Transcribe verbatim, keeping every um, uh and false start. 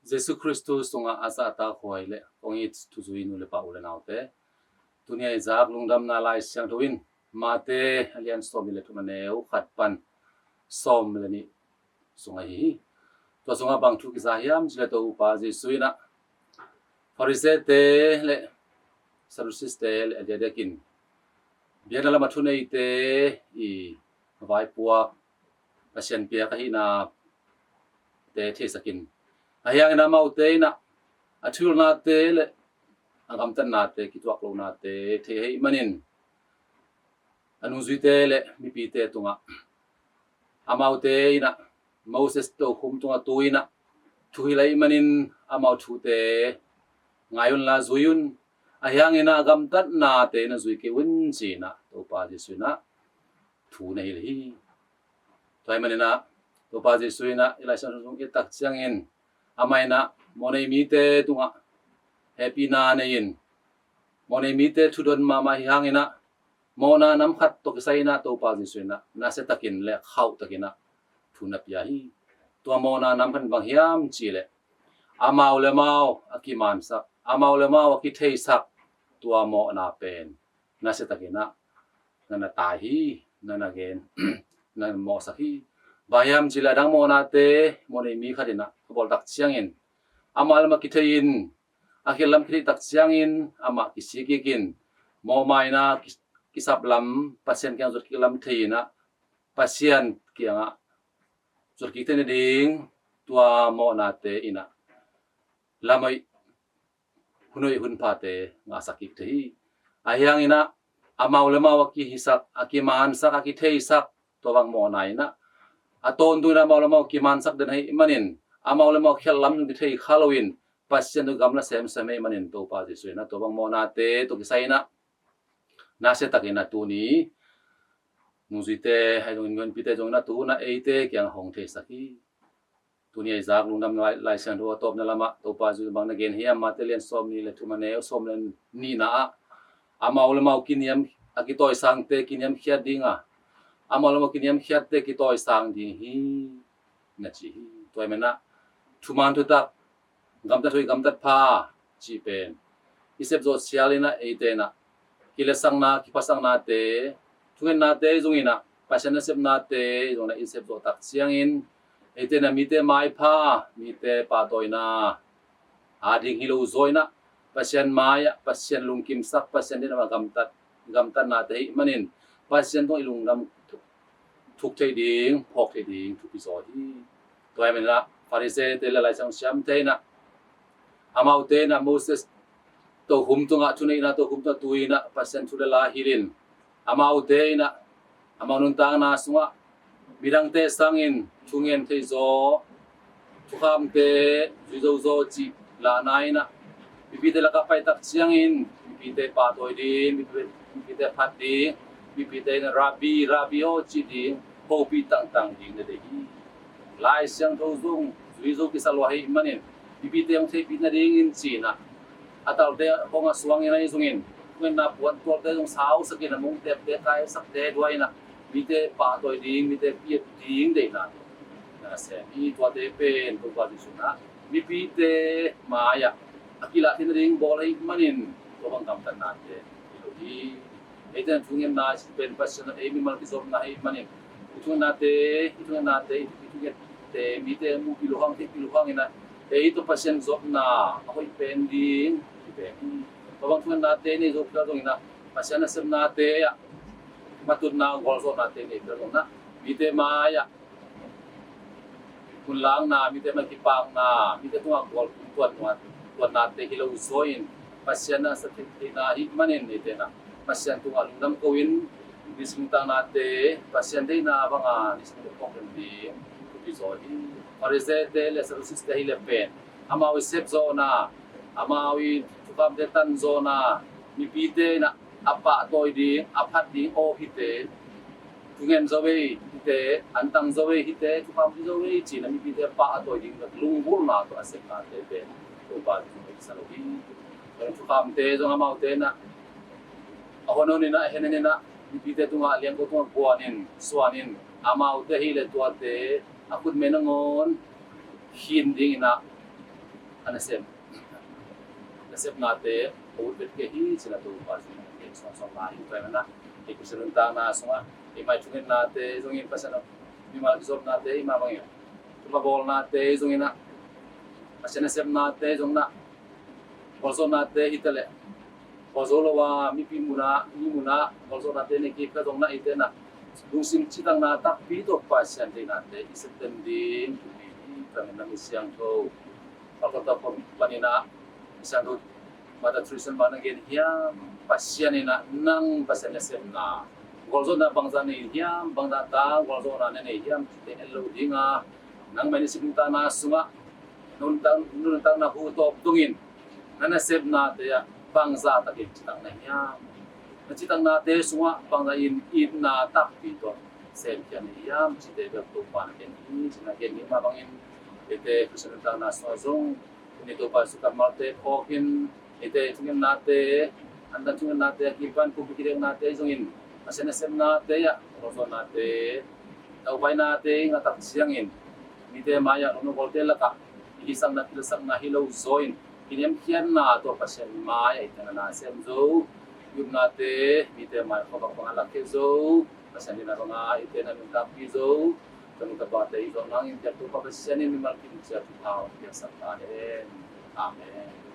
Jesu Khristu sungah a zahtakhuai le kong it thuzui nu le pa, u le naute, tuni a i zak lungdamna Lai Siangtho in Mate a lian sawm le thum, a neu khat pan sawm le nih sung ahi hi. Tua sungah bang thu kiza hiam cih le, Topa Jesu in ah Farisee-te le Sadducee-te le a diakdiakin biakna lam a thuneite i vaipuak, Pasian piak ahihnate theisakin, ahi hangin amaute in ah a thuhilhnate le a gamtatnate, kituak lohnate thei ahih manin, a nungzuite le mipite tungah amaute in ah Moses tokhum tungah tu in ah thuhilh ahih manin, amau thute ngai unla zui un. Ahi hangin ah a gamtatnate in ah zui kei un, ci-in ah Topa Jesu in ah thu na hilh hi. Tua ahih manin ah Topa Jesu in ah i Lai Siangtho sung i et tak ciangin, amah in ah mawhnei mite tungah hehpihna nei-in, mawhnei mite thudon mahmah ahi hangin ah, mawhna nam khat tawh kisai in ah Topa Jesu in ah nasiatakin le khauhtakin ah thu na pia hi. Tua mawhna nam khat in bang hiam cih leh, amau le amau a kimansak, amau le amau a kitheisak tua mawhna pen nasiatakin ah na na tai hi, na na gen, na mawhsak hi. Bang hiam cih leh, a dang mawhnate mawhnei mi khat in ah a bawl tak ciangin, amah le amah kithei-in, a khialh lam kitheih tak ciangin amah kisik kikin, mawhmaina ki-, kisap lam, Pasian kiang zuat kik lam thei-in ah, Pasian kiangah zuat kik theih nading tua mawhnate in ah lam hoih, hun hoih, hun phate ngahsak kik thei hi. Ahi hangin ah amau le amau a kihisak, a kimansak, a kitheisak tua bang mawhna in ah, a tawntung in ah amau le amau kimansak den ahih manin, amau le amau khialh lam zong kithei kha loin, Pasian tawh gamla semsem ahih manin, Topa Jesu in ah tua bang mawhnate tawh kisai in ah nasiatakin ah tuni nungzuite ahi zongin, mihonpite zongin ah tu in ah eite kiangah hong theisak hi. Tuni a i zak lungdamna Lai, Lai Siangtho a tawpna lamah Topa Jesu bang na gen hiam, Mate lian sawm nih le thum, a neu sawm le nihna ah, amau le amau kiniam, a kitawisangte kiniamkhiat ding a, amau le amau kiniamkhiatte kitawisang ding hi, na ci hi. Tua ahih manin ah thuman thutak, gamtat hoih, gamtat pha cih pen i sep zawh sial in ah, eite in ah kiletsakna, kiphatsaknate, thungennate zong in ah, Pasian nasepnate zong in ah i sep zawh tak ciangin, eite in ah mite maipha, mite pahtawina a ding hi lo zaw in ah, Pasian mai-ah, Pasian lungkimsak, Pasian deihna a gamtat, gamtatnate ahih manin, Pasian tungah i lungdam thuk, thuk theih ding, phawk theih ding thupi zaw hi. Tua ahih manin ah Farisee-te le Lai Siangtho siamte in ah, amaute in ah Moses tokhum tungah, thuneihna tokhum tungah tu in ah Pasian thu le la hilhin, amaute in ah amau nuntakna sungah midangte sangin thungen thei zaw, thukhamte zui zo zaw cih lahna in ah, mipite lakah pai tak ciangin mipite pahtawi ding, mipite, mipite phat ding, mipite in ah Rabbi, Rabbi aw cih ding, hopih tangtang ding na deih hi. Lai Siangtho zong zui zo kisa lua ahih manin, mipite hong theihpih nadingin ci-in ah, a talte hong a suangin ahi zongin, thungetna puan tualte zong sausakin, a mongtepte kaisakte duai in ah, mite pahtawi ding, mite piat ding deihna na sem hi. Tuate pen Topa Jesu in ah mipite mai-ah a kilah theih nading bawl ahih manin, tua bang gamtatnate hi lo hi. Eite in thungetna pen Pasian in ei mimal kizopna ahih manin, i thungennate, i thungennate, i thungette mite muhpih loh hang, theihpih loh hang in ah, ei tawh Pasian zopna a hoih pen ding hi pen hi. Tua bang thungennate nei zo phial zongin ah, Pasian nasepnate ah matutna, gualzawhnate nei phial zongin ah, mite mai-ah hun lakna, mite mai kipakna, mite tungah gual tung tuan nuat, tuannate hi lo zaw in, Pasian a sa theihna ahih manin, eite in ah Pasian tungah lungdam ko-in, nisim nuntaknate Pasian deihna banga nisim nuntak kong rem ding thupi zaw hi. Farisee-te le Sadducee-te ahih leh pen, amau i sep zawhna, amau i thukhamte tan zawhna, mipite in ah a pahtawi ding, a phat ding aw hite, thungen zo ei hite, antang zo ei hite, thukham zo ei ci-in ah mipite pahtawi ding lunggulhna tawh a sepnate pen Topa Jesu in sa lo hi. Thukhamte zong amaute in ah a hon hon in ah, a hen hen in ah, mipite tungah, liangko tungah guan in, suan in, amaute ahih leh tuate a khutme nangawn khin dingin ah a nasem, nasepnate a ut vet kei hi, ci-in a Topa zong a gen sawnsawng lai hi. Tua ahih manin ah i Khristian nuntakna sungah i mai thungetnate zongin Pasian a mimal kizopnate i mah bangin, thupha bawlnate zongin ah, Pasian nasepnate zongin ah, gualzawhnate hi ta leh, gualzo lo a mipi mun ah, mi mun ah gualzawhnate nei kei pha zongin ah, eite in ah lungsim citakna takpi tawh Pasian deihnate i septen ding hi. Tua ahih manin ah mi siangtho, Calcutta khua panin ah mi siangtho Mother Teresa in bang na gen hiam? Pasian in ah nang Pasian nasepna, gualzawhna bangzah nei hiam? Bangzah tak gualzawhna na nei hiam? Cihte en lo ding a, nangmah in i sih nuntakna sungah, nuntak, nuntakna hu tawp dongin na nasepnate ah bangzah takin citak na hiam? Na citaknate sungah bangzah in itna takpi tawh semkhia na hiam? Cihte bel Topa in a gen hi, ci-in a gen hi. Mah bangin eite Khristian nuntakna sungah zong, eite Topa Jesuh kammalte phawkin, eite thungetnate, antan thungetnate, a kipan pumpi kideknate zongin, Pasian nasepnate ah, gualzawhnate, tawpainate i ngah tak ciangin, mite mai-ah, lawmnu gualte lakah i hisakna, pilsakna hi lo zaw in, kiniamkhiatna tawh Pasian mai-ah eite na nasem zo, i upnate mite mai-ah khuavak bangah lakkhia zo, Pasian deihna bangah eite na nuntakpih zo, ka nu ka pate i zawh nangin, Topa Pasian in mimal kim ciat thupha hong piaksak ta hen. Amen.